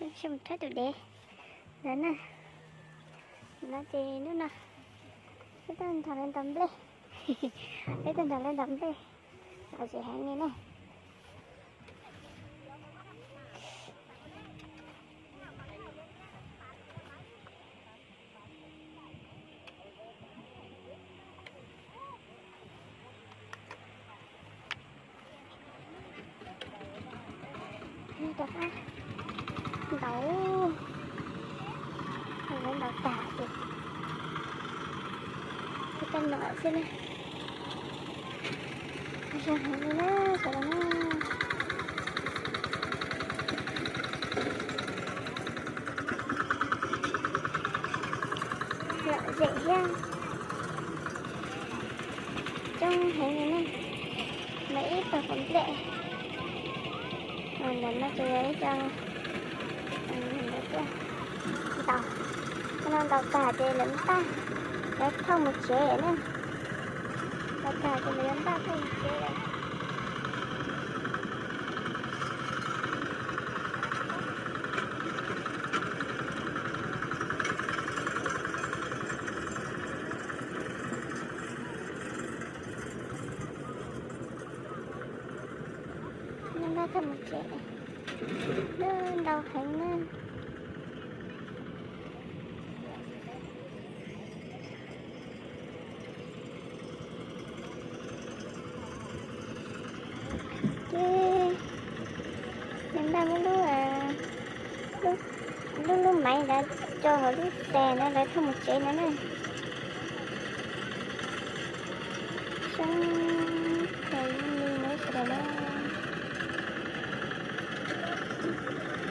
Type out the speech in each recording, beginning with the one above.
Mus saib tus dev ntawd na. No ces hnub no peb tuaj nrog lawv ntaus nplej, peb tuaj nrog lawv ntaus nplej, lom zem heev li na. Rov qab ntaus, lawv ntaus tag ces tej nuam xwb na. Zoo heev li na sawv daws na. Lom zem thiab coob heev li na. Lawv ib tug quav nplej. Ntawm no ces yog ib co ntaus, no ntaus tag ces lawv npaj, lawv thauj mus tsev na. Ntaus tag ces lawv yuav npaj thauj mus tsev lawm. Npaj thauj mus tsev, ntau heev na. Ces npaj muab lub, lub, lub maiv ntawd tso hauv lub xas ntawd lawv thauj mus tsev no na. Sab kawg li na sawv daws na.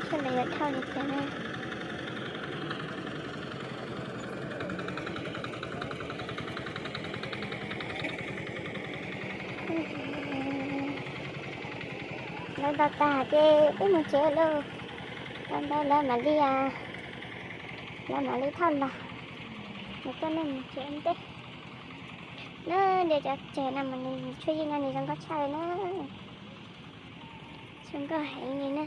Sab lawv yuav dhau li cas na. Lawv ntaus tag ces peb mus tsev lauj. Tau ntawd lawv mam li, lawv mam li thauj los, lawv tuaj nej mus tsev ua ntej. Na, cov tseg no mas nws tshuaj yeej no nws zoo nkauj tshaj li na. Zoo nkauj heev li na.